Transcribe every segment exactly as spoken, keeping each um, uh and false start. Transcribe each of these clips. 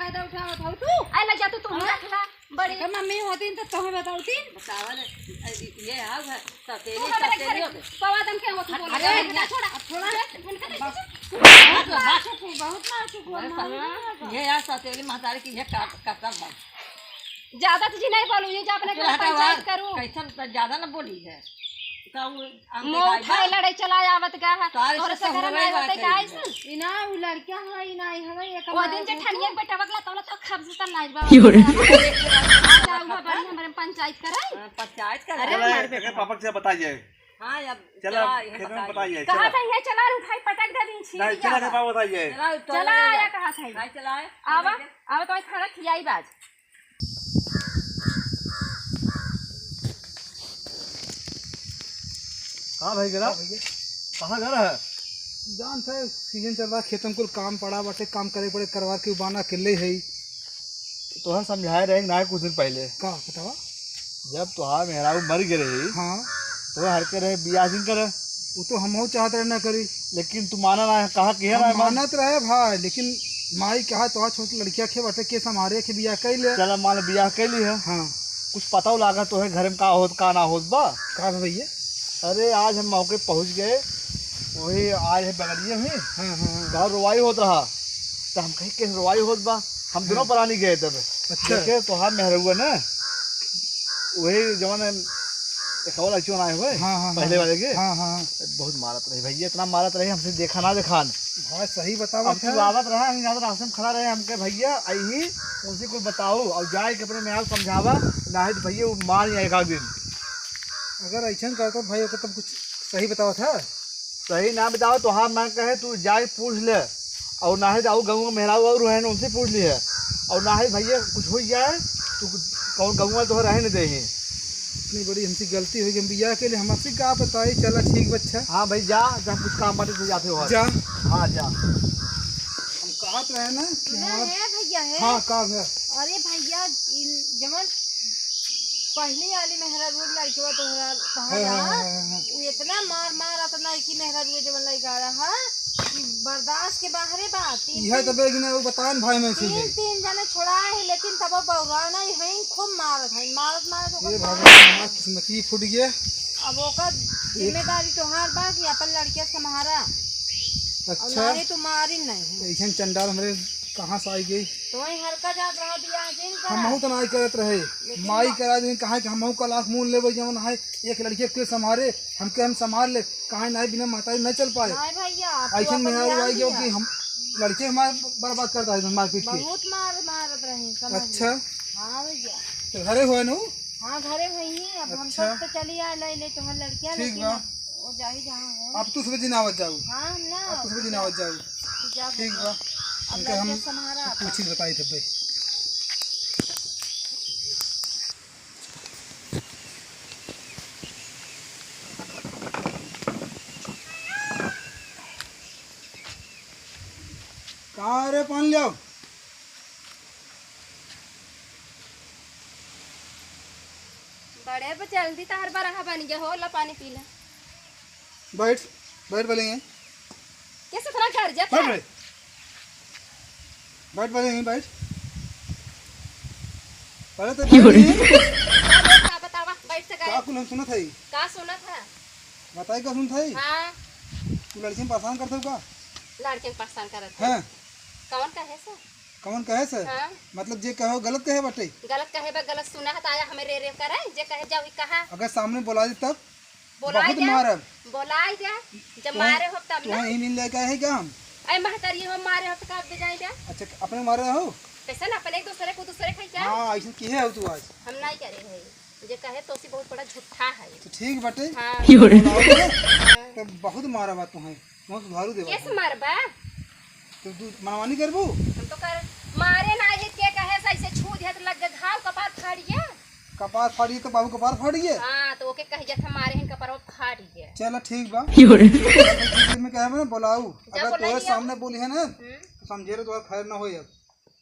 ज्यादा उठावत हो तू। आई लग जा तू, तू हाँ? रख ला। बड़ी अगर मम्मी होती तो तुम्हें बताती। बतावा ले, ये आओ घर, सौतेली, तू हमारे सौतेली घर हो गए। पवा दम के हो तू बोल। अरे, अरे, छोड़ा। अब थोड़ा। बहुत नाजुक हो, बहुत नाजुक हो, बहुत मार नाजुक हो, नाजुक हो। ये यार सौतेली महतारी की ये का-, कसम है। ज्यादा तुझे नहीं बोलू, ये जा अपने घर हटा पंचायत हुआ, करू। कैसन तो ज्यादा ना बोली है। का वो हम मुंह दिखाई बा? उठाए लड़े चला आवत का है। तारे तोरे से से तो घर होवे में बात होते है। का ऐसन? ई ना, उ लड़किया हवे, ई ना, ई हवे, ये वो कमाए दिन जे होते। ठनिया के बेटा बगला तौला तो खब से तल लाज बा। की हो रे? अच्छा, हुआ बड़ी हमरे पंचायत करे। हाँ, पंचायत करे। अरे, अरे, मार बेटा। पापा से बताइए। हाँ, अब चला, चला, ये खेत में बताइए। बताइए, कहा चला। था ये चला उठाई पटक दे दी, छीन नहीं, चला, लिया। पापा बताइए। चला, तो चला, ले आया जा। कहा था ये? नहीं, चला, आवा, चला। आवा तो खाना खियाई बाज। हाँ भाई, गेला? हाँ भैया। कहाँ जा रहा है? जान था, सीजन चल रहा, खेतन कुल काम पड़ा बाटे, काम करे पड़े, करवा के उबाना अकेले है। तोहर समझाए रहे ना कुछ दिन पहले। का बतावा? जब तोहार मेहरारू मर गए रही, हाँ। तो हर के रहे बियाह जिन करे। वो तो हमहू चाहत रहे ना करी। लेकिन तू माना ना, कहा कि है हम ना, मान- मानत रहे भाई, लेकिन माई कहा तोहार छोट लड़किया खे बाटे, के संभारे, के बियाह कई ले। चला मान बियाह कई ली है। हाँ। कुछ पता लागा तोहे घर में का होत, का ना होत बा। का बा भैया? अरे आज हम मौके पहुँच गए, वही आज है बगलिए में। हाँ, हाँ, हाँ। बहुत रोवाई होत रहा, तो हम कहे के रोवाई होत बा, हम दोनों हाँ। परानी गए तब। अच्छा। देखे तोहार मेहरुआ ना, वही जवन एक और लड़की बनाए हुए, हाँ, हाँ, पहले हाँ। वाले के। हाँ, हाँ, हाँ। बहुत मारत रही भैया, इतना मारत रही, हमसे देखा ना देखान। हाँ, सही बतावा अब तू था। आवत रहा, हम यहाँ रास्ते में खड़ा रहे, हमके भैया आई ही, उनसे कुछ बताओ और जाए के अपने मेहरारू समझावा, ना है तो भैया वो मार जाए एक आध दिन। अगर ऐसा करता भाई, ओके तब कुछ सही बतावा था। सही ना बताओ तो हाँ, मैं कहे तू जाए पूछ ले, और ना है जाओ गाँव में मेहरारू और है ना, उनसे पूछ ली है, और ना है भैया कुछ हो जाए तो कुछ कौन गाँव वाले तो रहे नहीं दे हैं। इतनी बड़ी हमसे गलती हो गई, हम बियाह के लिए हमसे का बताई। चला ठीक बा, अच्छा। हाँ भाई जा, जा कुछ काम बाटे तो जाते हो। जा। हाँ जा। हम कहत रहे ना कि सुना हमार है भैया है। हाँ, का है? अरे भैया, इन जवन पहले वाली मेहरारू लड़कवा तोहरा कहा हाँ, हाँ, रहा, हाँ, हाँ, हाँ। वो इतना मार मार अतना की मेहरारू जवन लड़का रहा कि बर्दाश्त के बाहरे बा। तीन, यह तीन, तो बेग ने वो बतान भाई में से तीन, है। तीन जने छोड़ा है, लेकिन तब बौरा नहीं है, खूब मारत है, मारत मारत ओकर ये मार भगवान, हमार किस्मत ही फूट गया। अब ओकर जिम्मेदारी तोहार बा कि अपन लड़के संभारा। और अच्छा। नाहीं तो मारी नहीं। ऐसन चंडाल हमरे कहाँ से आई गई? तो वहीं हरका जात रहा बियाह जिन करा। हमहू तो नाई करत रहे। लेकिन माई मा- करा दिन कहा कि हमहू कल आँख मूंद लेबे, जवन है एक लड़के के संभारे, हमके हम संभाल ले, कहा नाई बिना महतारी नहीं चल पाए। नहीं भैया, आप तो ऐसन अपन मेहरारू ध्यान आई गयो दिया। कि हम लड़के हमारे बर्बाद करता है मारपीट के। बहुत मार मारत रहे, समझ अच्छा। लो। हाँ भैया। तो घरे हुए नु? हाँ, घरे हुई ही। अब हम अच्छा। सब तो चली आए ले, ले तोहर लड़किया, ठीक लेकिन बा। अब वो जाई जहाँ हो। अब तू सुबह दिन आवत जाऊ। हाँ, हम ना अब तू सुबह दिन आवत जाऊ। तू जा ठीक भैया। बा। अब उनके हम लड़के संभारा अपन। पूछी बताई थे भाई। कहाँ रे, पानी ले आओ। बड़े ब-, जल्दी तहर बरहा बन गया हो, ला पानी पी ला। बैठ, बैठ बोलेंगे। कैसे इतना घर जाता बैठ, है? बैठ। बैठ बोलेंगे, बैठ। अरे तो क्यों रे? बैठ नहीं। का बतावा, बैठ से का करे। कुल हम सुनत है? का सुनत है? बताई का सुनत है? हाँ। तू लड़की में परेशान करते हो का? लड़के में परेशान करत है। हाँ। कौन कहे से? कौन कहे से? हाँ। मतलब जे कहो गलत कहे बाटे? गलत कहे बा, गलत सुना है तो आया हमें रे रे करे, जे कहे जाओ ही कहा। अगर सामने बोला दे तब? बोलाई बहुत जा, मारब। बोलाई जा, जब तुम्हें, मारे हो तब ना। तुम्हें ही मिल लेके आए हैं क्या हम? अरे महतारी हो मारे हो तो का दे जाए जा? अच्छा, अपने मारे हो? कैसे ना अपने एक दूसरे को दूसरे खाई क्या? हाँ, ऐसे किए हो तू आज? हम नहीं करे है, जे कहे तो सी बहुत बड़ा झूठा है। तो ठीक बाटे। हाँ। तो बहुत मारा बात तुम्हें। कौन सुधारू देवा कैसे था? मारबा? तो तू मनमानी करबू? हम तो कर मारे ना है, के कहे से ऐसे छू दिया तो लग गए घाव कपार फाड़िया। कपार फाड़िए तो बाबू कपार फाड़िए। हाँ, तो ओके कह जात हमारे हन कपार फाड़िए। चला ठीक बा। क्यों रे? मैं कहे में बोलाऊ। जब अगर बोला तोरे लिया। सामने बोली है ना, हम्म। तो समझे रे तोहर खैर ना होई अब।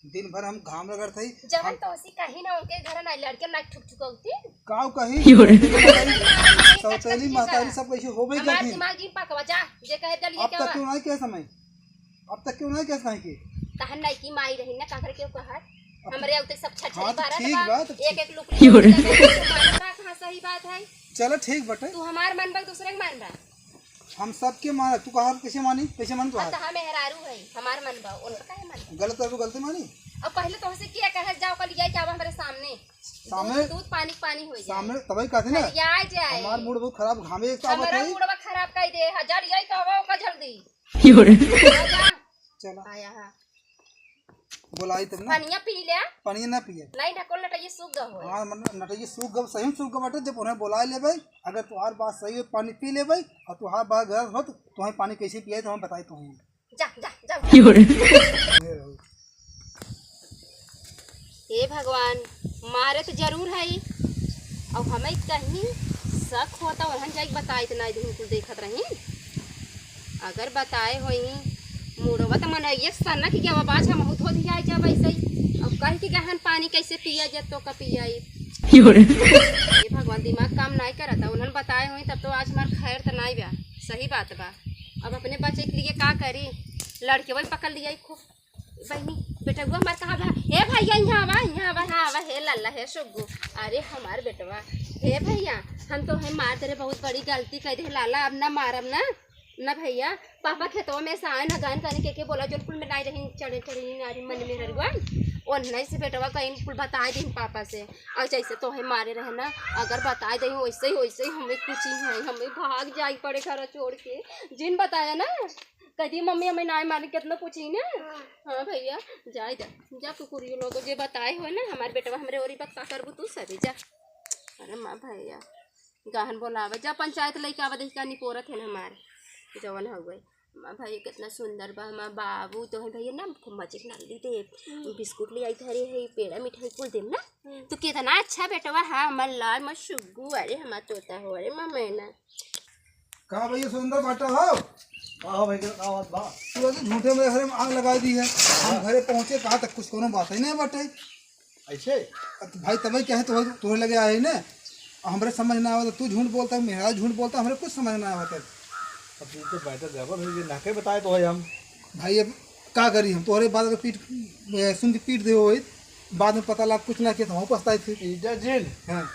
दिन भर हम घाम रगड़त हई। जवन हम तोसी कही ना, उनके घर ना लड़के ना ठुक ठुकौती। काऊ कही? क्यों रे? सौतेली महतारी सब कैसे होबे हमार करती। दिमाग जिन पकवा जा, जे कहे डलिए अब के तक बा। क्यों नहीं कह समय? अब तक क्यों नहीं कह समय की? तहन नइकी माई रही ना, काकर के कहत? हमरे उते सब छटछटी हाँ, तो बारत ठीक बा, बात है। एक एक लुक लगा के मारत बा, कहाँ सही बात है? चलो, ठीक बाटे। तू हमार मानबा, दूसरे के मानबा? हम सबके मानब। तू कहा कैसे मानी, कैसे मानी तू? हाँ, तो हम मेहरारू है, हमार मानबा, उनका काहे मानबा? गलत करबू, गलती मानी। अब पहले तो हमसे किया कहत जाओ, कल जाए क्या हमरे सामने? सामने दूध, दूध पानी पानी हो जाए। सामने तबही कहते ना। आ जाए। हमार मूड बहुत खराब, घामे एक तो हमारा आवत है। मूडवा खराब कर दे, हजार यही कहवा ओका जल्दी। योरे। आ जा। चला। आया हा। बोलाई तब ना। पनिया पी ले। पनिया ना पिए। नहीं, ढकोल नटैया सूख गए हो। हाँ, मन नटैया सूख गए, सही में सूख गए बाटे। जब उन्हें बोला लेबे, अगर तुहार बात सही हो, पानी पी लेबे, और तुहार बात गलत हो, तो तुम्हें पानी कैसे पिए, तो हम बताई तुम्हें। जा, जा, जा। योरे। हे भगवान, मारे तो जरूर है, और हमें कहीं शक होता, वहन जाके बताइत ना, दिन कुल देखत रही। अगर बताए होई, मुड़वा तो मन एक सन्ना की गवा बाज हम बहुत हो दिया जब ऐसे ही। अब कह के गहन पानी कैसे पिया जाए, तो का पियाई? योरे। हे भगवान, दिमाग काम नहीं करता, उन्हन बताए होई, तब तो आज हमार खैर तो नहीं बा। सही बात बा। अब अपने बचे के लिए का करी? लड़के वही पकड़ लिया खूब। बहिनी, बेटउआ हमार कहाँ बा? हे भैया, यहाँ आवा, यहाँ आवा, यहाँ आवा, हे लल्ला, हे सुग्गू। अरे हमार बेटवा, हे भैया, हम तोहे मार दे रहे, बहुत बड़ी गलती कर दे लाला, अब ना मारब ना, ना भैया। पापा खेतवा में से आए ना, गान गाने के, के बोला, जोन कुल में नाई रही, चढ़े चढ़े नारी मन में ररुआ, ओन्हने से बेटवा कहीं कुल बताए दे पापा से। और जैसे तोहे मारे रहे ना, अगर बताए दे वैसे ही, वैसे ही हमें कुछ ही है, हमें भाग जाए पड़े घर छोड़ के। जिन बताया ना, कह दी, "मम्मी, हमें नाय मारे, कितना पूछी ना।" हाँ। हाँ भैया, जाए जा, जा कुकुरियो लोग जे बताए हो ना, हमार बेटवा हमरे ओरी बक्का करबू तू सभी, जा। अरे माँ भैया, गहन बोलावे, जा पंचायत लइके आवा, देख का निपोरत है ना हमार, जवन हउए। माँ भैया, कितना सुंदर बा हमार बाबू, तो है भैया ना, खूब मजे के नाली दे, हम्म। बिस्कुट ले आई धरे है, पेड़ा मिठाई कुल देम ना। हम्म। तू कितना अच्छा बेटवा है, हमार लाल, हमार सुग्गू, अरे हमार तोता हो, अरे माँ मैना। का भैया सुरेंद्र बाटा हो? का हो भैया, का बात बा? तू ऐसे झूठे मेरे घरे में आग लगा दी है। हम हाँ। घरे पहुँचे, कहाँ तक कुछ कोनो बात ही नहीं बाटे। ऐसे? अब भाई तबे क्या है, तोहरे, तोहरे लगे आए ना, हमरे समझ ना आवे तो तू झूठ बोलता, मेरा झूठ बोलता, हमरे कुछ समझ ना आवे। अब तू तो बैठक गड़बड़ हो गई, ना के बताए तो है हम। भाई अब का करी हम, तोहरे बात अगर पीठ, ए, सुन के पीठ दे होई, बाद में पता लाग कुछ ना किया तो हम पछताए थे। इज्जत जिन। हाँ।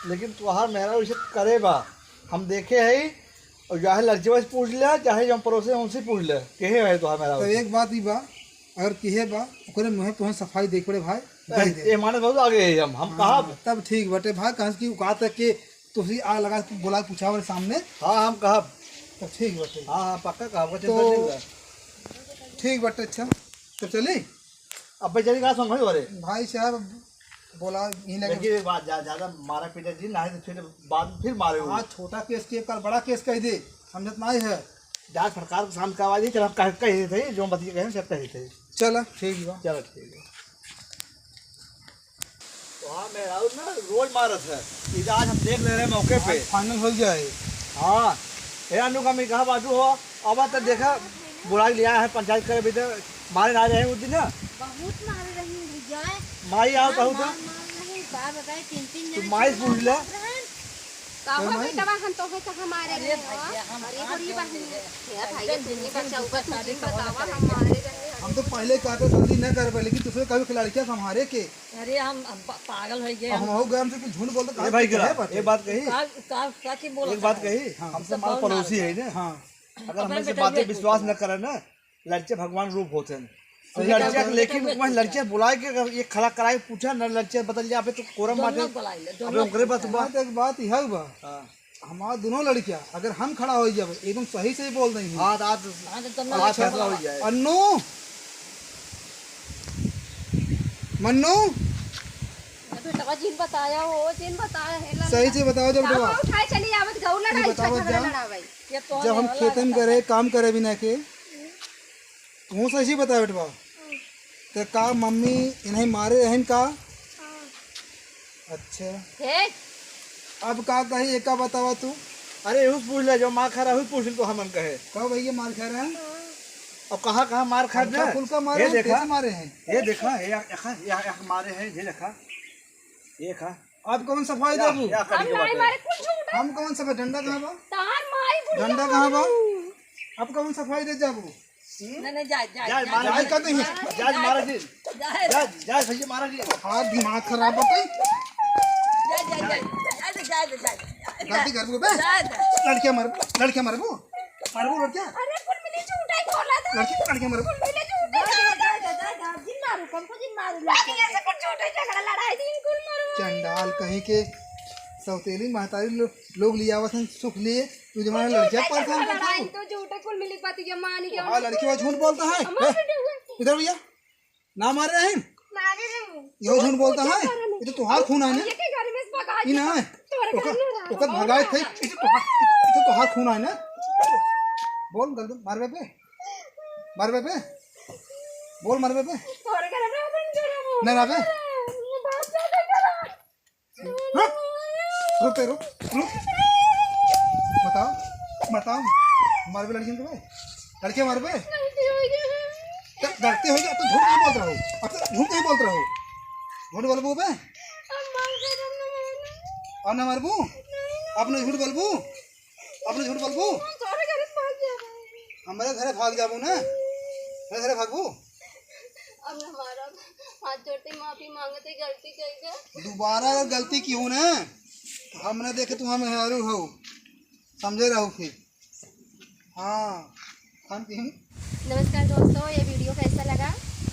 लेकिन तोहार मेहरा वैसे करे बा, हम देखे है, और चाहे लड़के से पूछ ले, चाहे जो पड़ोसी उनसे पूछ ले, केहे है तोहार मेहरा तो वैसे? एक बात ई बा, अगर केहे बा, ओकरे मुँहे तुहन सफाई देख पड़े भाई, ए, दे दे। ए माने बहुत आगे है हम, हम हाँ, कहब। तब ठीक बटे भाई, कहाँ की औकात है कि तुसी आग लगा के बोला पूछा हमारे सामने। हाँ, हम कहब। तब ठीक बटे। हाँ, हाँ, पक्का कहब, चिंता तो जिन कर। ठीक बटे, अच्छा, तब चली? अब भाई चली कहाँ संग भाई? भाई साहब, बोला यहीं लगे। देखिए, एक बात, जा-, ज्यादा मारा पीटा जी, नहीं तो फिर बाद में फिर मारे हो। आज छोटा केस किए, कल बड़ा केस कह दे, समझत नहीं है। जांच पड़ताल के सामने करवा दी, चल हम कह, कह देते हैं, जो बतिया कहे, सब कह देते हैं। चला, ठीक बा। चलो, ठीक है। तो हाँ, मैं राहुल ना रोज मारत है, इधर आज हम देख ले रहे हैं मौके पे। आज final हो जाए। हाँ, ए अनु का मैं कहा बाजू हो, अब तो देखा, बुला लिया है पंचायत करे, अभी तो मारे ना रहे उस दिन ना। बहुत मारे रही भैया। माई आओ मार, कहू तो। मार, मार नहीं, बाप रे, तीन, तीन तू जने माई से पूछ ले। मारत रहन। का हो भाई? बेटवा, हम तोहे कहाँ मारे अरे रहे हो? भैया, हम अरे हाथ बड़ी जोड़ बहन। दे रहे। हे भाई, एकदम तू ही जिंदगी बचाऊ, में तू शादी जिन तो बतावा, होना हम चाहिए। मारे रहे। हम तो पहले कहते शादी न करबे, लेकिन दूसरे कभी खिलाड़ी क्या संभारे के? अरे हम, हम पा-, पागल हो गए अब हम। हम हो गए, हमसे कुछ झूठ बोलते ए कहाँ भाई, से गिरा, कहे बात एक है? बात कही? का, का, का की बोला एक बात था? कही? हाँ। हमसे सब हमारा बहुत पड़ोसी मारता है है। ना। हाँ। अगर तो हमसे हमारे बातें बेटा विश्वास न करे ना, लड़के भगवान रूप होते हैं। सही लड़के बात है। लेकिन वह लड़के बुलाए के अगर ये खड़ा कराए पूछा ना, लड़के बदल जाए, अबे तो कोरम दोनों बाटे। बुलाए ले, अबे दोनों ओकरे पास पूछा। बा। हाँ, तो एक बात यह बा। हाँ। हमार दोनों लड़कियां, अगर हम खड़ा हो जाबे, एकदम सही सही बोल देंगे। हाँ, तो आज, हाँ, तो तुम आज लोग फैसला हो जाए। अन्नू, मन्नू, बेटवा जिन बताया हो, जिन बताया है, लल्ला। सही से बताओ जब ना बेटवा। हो, उठाए चली आवत, गऊ लड़ाई, बताओ झगड़ा जा। लड़ावे। ये तो जब हम खेतन करे, काम करे बिना के, तू सही से बता बेटवा, ते का मम्मी इन्हें मारे रहन का? हाँ। अच्छा। हे। अब का कही, एका बतावा तू? अरे, यहू से पूछ ले, जो मार खा रहा, वही पूछ ले, तो हमन कहे। का भैया मार खा रहा है? हाँ। अब कहाँ, कहाँ मार खा रहा है? कुल का मारे ये हैं, देखा, कैसे मारे हैं? ये देखा, ये, ये, ये, ये मारे हैं, ये देखा, ये खा। अब कौन सफाई या, देबू? या करी अब के नाई बात है। मारे, कुल झूठ है। हम कौन सफाई, डंडा कहाँ बा? तार माई बुढ़िया डंडा कहाँ बा? मारू। अब कौन सफाई दे जाबू? नहीं, नहीं, जाए, जाए, जाए, जाए, मारा जाए, जी। कब नहीं? जाए, जाए, मारा जी। जाए। जाए, जाए, भैया, मारा जी। हाँ, दिमाग खराब होता है। जाए, जाए, जाए, जाए, जाए, जाए, जाए। गलती कर दो बे। जाए, जाए। लड़कियाँ मार, लड़कियाँ मारबू, मारबू लड़कियाँ। अरे, कुल मिली झूठा ही बोला था। लड़की, लड़कियाँ मारबू। कुल मिली झूठा ही बोला था। जाए, जाए, जाए, जाए, जिन मारू, हमको जिन मारू, बाकी लड़कियाँ। ऐसे कुल झूठा ही झगड़ा लड़ाई थी, कुल मारू। चंडाल कहीं के सौतेली महतारी लो-, लोग लियावत हैं सुख लिए, तू जमाना तू लड़कियाँ झूठा परेशान झगड़ा करता लड़ाई, है। तू झूठा कुल मिली बात ये मान गया। हाँ, लड़की वो झूठ बोलता है। हमारे हैं? बेटे हुए। इधर भैया, ना मारे रहे हैं। मारे रहे हैं। यो झूठ बोलता है। ये तो तुहार खून है ना। ये के घर में से भगा ये ना है। तोरे ओकर, घर में रहा। ओकर भगाए थे। ये तो तुहार, ये तो तुहार खून है ना। बोल, गर्दन, मारबे बे। मारबे बे। बोल, मारबे बे। तोरे घर में अपन घर में ना रहबे। ये बात ज्यादा करा। रुक, रुक बे, रुक, रुक। बताओ, बताओ, मारबे लड़कियन के बे? लड़कियाँ मारबे? गलती हो गया। तो गलती हो गया, तो झूठ नहीं बोलत रहो। अब तो झूठ नहीं बोलत रहो। झूठ बोलबू बे? अब ना मारबू? अपने झूठ बोलबू? अपने झूठ बोलबू? हमरे घरे भाग जाबू ना? मेरे घरे भागबू? अब न मारब, हाथ जोड़ते माफी मांगते, गलती कर गए। दोबारा अगर गलती की हो ना, तो हम ना देखे तू मेहरारू हो, समझे रहो फिर। हाँ, खान पीन। नमस्कार दोस्तों, ये वीडियो कैसा लगा?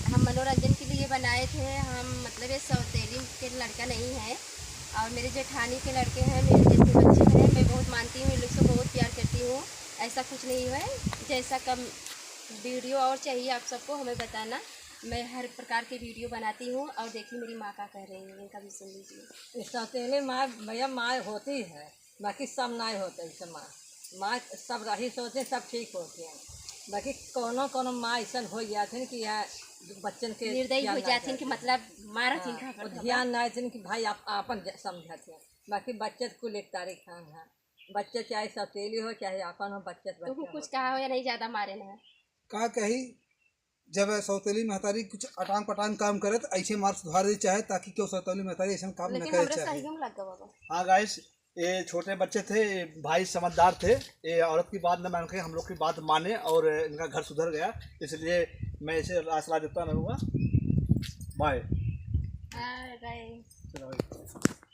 हम मनोरंजन के लिए बनाए थे। हम, मतलब, ये सौतेली के लड़का नहीं है और मेरे जेठानी के लड़के हैं, मेरे जैसे बच्चे हैं। मैं बहुत मानती हूँ, इन लोग से बहुत प्यार करती हूँ। ऐसा कुछ नहीं है। जैसा कम वीडियो और चाहिए आप सबको, हमें बताना। मैं हर प्रकार की वीडियो बनाती हूँ। और देखिए, मेरी माँ क्या कह रही है, इनका भी सुन लीजिए। ये सौतेली माँ, भैया, माँ होती है, बाकी सब नाहीं होते ऐसे माँ। माँ सब रही सोचे, सब ठीक होती है, बाकी कौनो कौनो माँ ऐसन हो जाती है कि यहाँ बच्चन के निर्दयी ध्यान हो ना जाती है कि देती। मतलब मारत हाँ, इनका वो मतलब ध्यान ना देती कि भाई आप आपन ज-, समझत है, बाकी बच्चे कुल एक तारीख है। बच्चे चाहे सौतेली हो, चाहे आपन हो, बच्चे तो बच्चे कुछ होते कहा हैं। हो या नहीं, ज्यादा मारे ना। का कही, जब सौतेली महतारी कुछ अटांग पटांग काम करे, तो ऐसे मार सुधार दे चाहे, ताकि क्यों सौतेली महतारी ऐसा काम न लेकिन करे हमरे चाहे। सही में लग गवा बा। हाँ guys, ये छोटे बच्चे थे, ये भाई समझदार थे, ये औरत की बात न मान के हम लोग की बात माने और इनका घर सुधर गया, इसलिए मैं इसे आशीर्वाद देता रहूँगा। बाय। Bye, bye. चलो भाई।